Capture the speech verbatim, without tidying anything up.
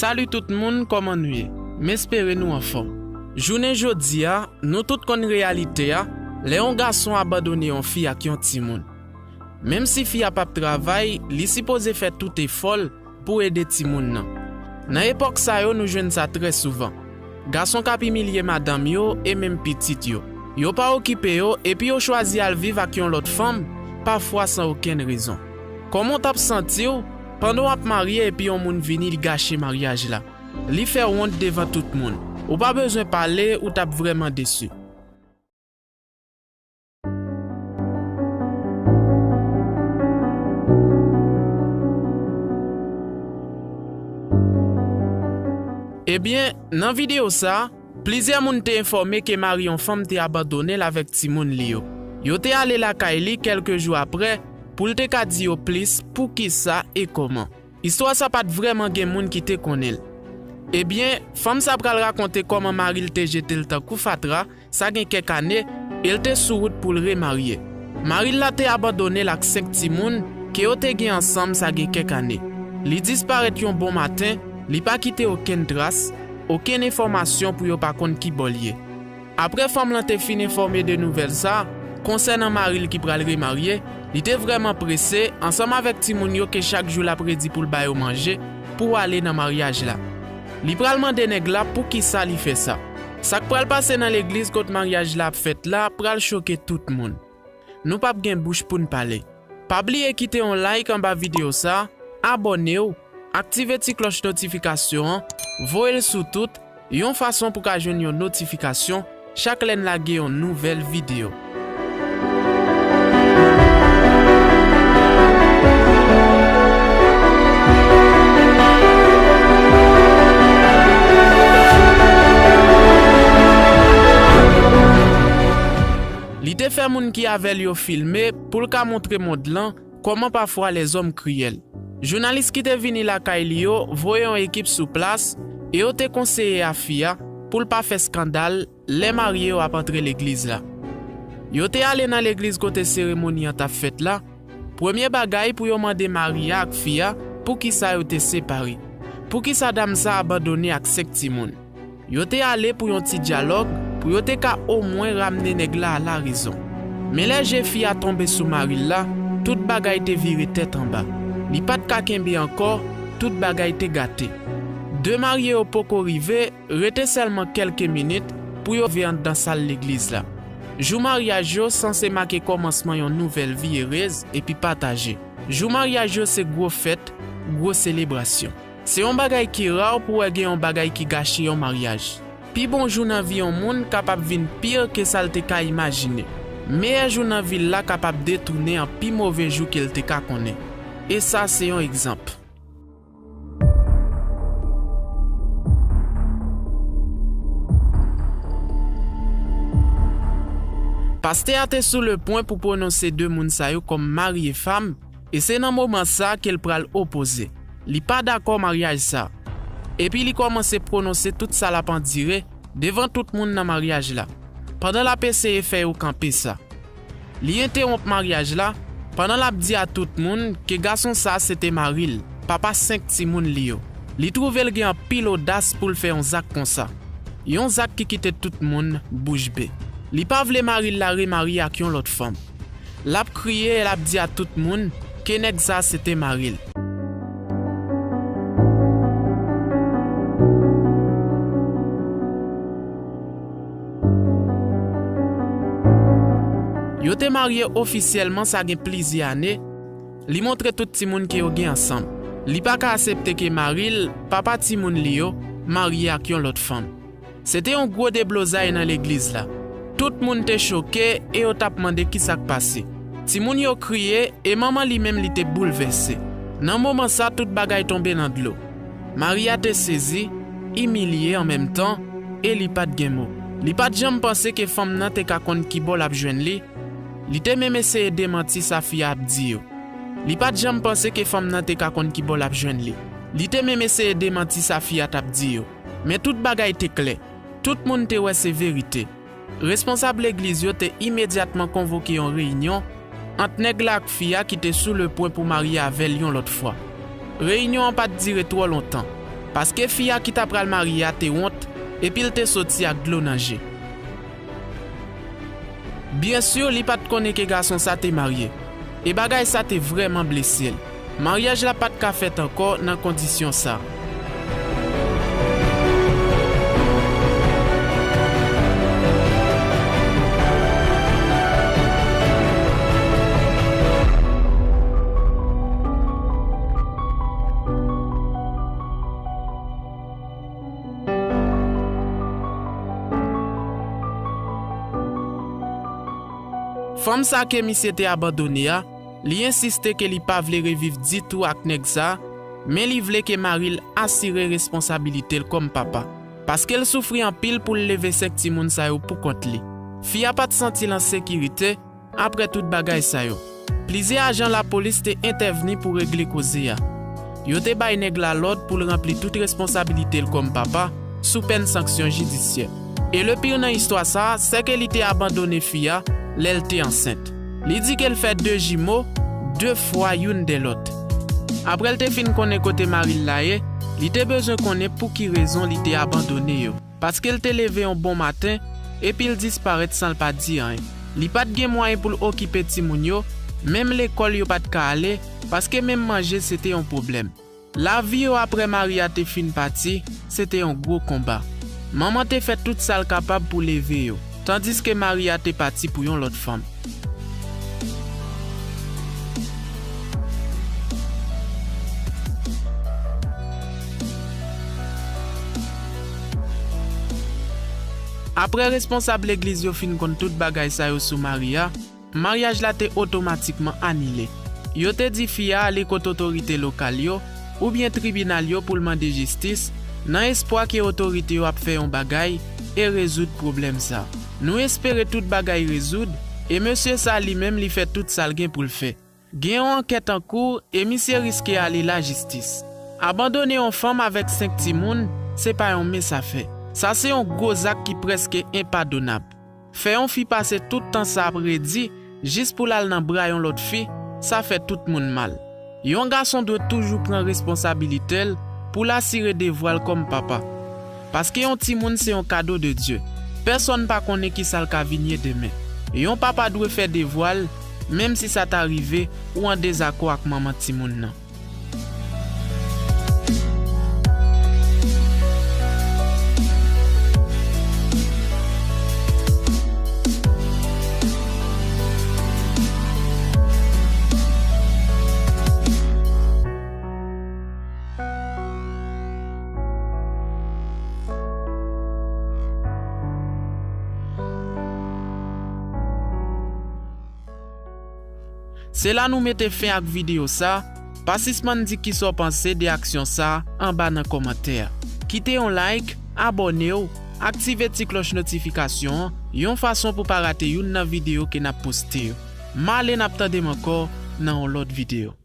Salut tout moun, kòman nou ye? M espere nou anfòm. Jounen jodi a, nou tout konn reyalite a, lè yon gason abandone yon fi ak yon timoun. Menm si fi a p ap travay, li sipoze fè tout efò l pou ede timoun nan. Nan epòk sa yo, nou jwenn sa trè souvan. Gason k ap imilye madanm yo e menm pitit yo. Yo pa okipe yo epi yo chwazi al viv ak yon lòt fanm, pafwa san okenn rezon. Kòman w t ap santi w pandan w ap marye epi yon moun vini li gache maryaj la? Li fè w wont devan tout moun. Ou pa bezwen pale, ou t ap vrèman desi. Ebyen, nan videyo sa a, plizyè moun te enfòme ke mari yon fanm te abandone l avèk timoun li yo. Yo te ale lakay li kèlke jou apre pou l te ka di yo plis poukisa e kòman. Istwa sa pa t vrèman gen moun ki te konnen l. Ebyen, fanm sa pral rakonte kòman mari l te jete l tankou fatra, sa gen kèk ane, e l te sou wout pou l remarye. Mari l la te abandone l ak senk timoun ke yo te gen ansanm sa gen kèk ane. Li disparèt yon bon maten, li pa kite okenn tras, okenn enfòmasyon pou yo pa konn kibò l ye. Apre fanm lan te fin enfòme de nouvèl sa a, konsènan mari l ki pral remarye, li te vrèman prese, ansanm avèk timoun yo ke chak jou l ap redi pou l ba yo manje, pou ale nan maryaj la. Li pral mande nèg la poukisa li fè sa. Sa k pral pase nan legliz kot maryaj la ap fèt la pral choke tout moun. Nou p ap gen bouch pou n pale. Pa bliye kite yon like anba videyo sa, abòne w, aktive ti klòch notifikasyon an, voye l sou tout, yon fason pou ka jwenn yon notifikasyon chak lè n lage yon nouvèl videyo. Li te fè moun ki avè l yo filme pou l ka montre mond lan kòman pafwa lèzòm kriyèl. Jounalis ki te vini lakay li yo voye yon ekip sou plas e yo te konseye a fi a pou l pa fè eskandal lè marye yo ap antre legliz la. Yo te ale nan legliz kote seremoni an t ap fèt la. Premye bagay pou yo mande mari a ak fi a poukisa yo te separe. Poukisa dam sa abandone ak senk timoun. Yo te ale pou yon ti dyalòg pou yo te ka omwen ramne nèg la a larezon. Men lè je fi a tonbe sou mari l la, tout bagay te vire tèt anba. Li pa t ka kenbe ankò, tout bagay te gate. De marye yo poko rive, rete sèlman kèlke minit pou yo rive anndan sal legliz la. Jou maryaj yo sanse make kòmansman yon nouvèl vi erez epi pataje. Jou maryaj yo se gwo fèt, gwo selebrasyon. Se yon bagay ki ra pou wè gen yon bagay ki gache yon maryaj. Pi bon jou nan vi yon moun kapab vin pi ke sa l te ka imajine. Meyè jou nan vi l la kapab detounen an pi move jou ke l te ka konnen. E sa se yon egzanp. Pastè a te sou lepwen pou pwononse de moun sa yo kòm mari e fanm, e se nan moman sa ke l pral opoze. Li pa dakò maryaj sa. Epi li kòmanse pwononse tout sa l ap andire devan tout moun nan maryaj la, pandan l ap eseye fè yo kanpe sa. Li entewonp maryaj la pandan l ap di a tout moun ke gason sa se te mari l, papa senk timoun li yo. Li twouve l gen anpil odas pou l fè yon zak konsa. Yon zak ki kite tout moun bouch be. Li pa vle mari l la remarye ak yon lòt fanm. L ap kriye e l ap di a tout moun ke nèg sa se te mari l. Yo te marye ofisyèlman sa gen plizyè ane. Li montre tout timoun ke yo gen ansanm. Li pa ka aksepte ke mari l, papa timoun li yo, marye ak yon lòt fanm. Se te yon gwo deblozay nan legliz la. Tout moun te choke e yo t ap mande kisa k pase. Timoun yo kriye e manman li menm li te boulvèse. Nan moman sa tout bagay tonbe nan dlo. Mari a te sezi, imilye an menm tan, e li pa t gen mo. Li pa t janm panse ke fanm nan te ka konn kibò l ap jwenn li. Li te menm eseye demanti sa fi a ap di yo. Li pa t janm panse ke fanm nan te ka konn kibò l ap jwenn li. Li te menm eseye demanti sa fi a t ap di yo. Men tout bagay te klè. Tout moun te wè se verite. Responsab legliz yo te imedyatman konvoke yon reyinyon ant nèg la ak fi a ki te sou lepwen pou marye avè l yon lòt fwa. Reyinyon an pa t dire twò lontan. paske fi a ki ta pral marye a te wont, epi l te soti ak dlo nan je. Byen si, li pa t konnen ke gason sa te marye, e bagay sa te vrèman blese l. Maryaj la pa t ka fèt ankò nan kondisyon sa. Fanm sa ke misye te abandone a, li ensiste ke li pa vle reviv ditou ak nèg sa, men li vle ke mari l asire responsabilite l kòm papa, paske l soufri anpil pou l leve senk timoun sa yo pou kont li. Fi a pa t santi l an sekirite, apre tout bagay sa yo, plizyè ajan lapolis te entèvni pou regle koze a. Yo te bay nèg la lòd pou l ranpli tout responsabilite l kòm papa, sou pèn sanksyon jidisyè. E le pire nan istwa sa a, se ke li te abandone fi a lè l te ansent. Li di ke l fè de jimo, de fwa youn dè lòt. Apre l te fin konnen kote mari l la ye, li te bezwen konnen pou ki rezon li te abandone yo. Paske l te leve yon bon maten, epi l disparèt san l pa di anyen. Li pa t gen mwayen pou l okipe timoun yo, menm lekòl yo pa t ka ale, paske menm manje se te yon pwoblèm. Lavi yo apre mari a te fin pati, se te yon gwo konba. Manman te fè tout sa l kapab pou leve yo, tandiske mari a te pati pou yon lòt fanm. Apre responsab legliz yo fin konn tout bagay sa yo sou mari a, maryaj la te otomatikman anile. Yo te di fi a ale kote otorite lokal yo oubyen tribinal yo pou l mande jistis, nan espwa ke otorite yo ap fè yon bagay e rezoud pwoblèm sa. Nou espere tout bagay rezoud, e mesye sa li menm li fè tout sa l gen pou l fè. Gen yon ankèt an kou e misye riske ale lajistis. Abandone yon fanm avèk senk timoun, se pa yon mens afè. Sa se yon gwo zak ki prèske enpadonab. Fè yon fi pase tout tan sa ap redi jis pou l al nan bra yon lòt fi, sa fè tout moun mal. Yon gason dwe toujou pran responsabilite l pou l asire devwa l kòm papa. Paske yon timoun se yon kado de Dye. Pèsonn pa konnen kisa l ka vin ye demen. Yon papa dwe fè devwa l, menm si sa ta rive ou an dezakò ak manman timoun nan. Se la nou mete fen ak videyo sa. Pa sispann di kisa w panse de aksyon sa anba nan kòmantè a. Kite yon like, abòne w, aktive ti klòch notifikasyon an yon fason pou pa rate youn nan videyo ke n ap poste yo. M ale, n ap tande m ankò nan yon lòt videyo.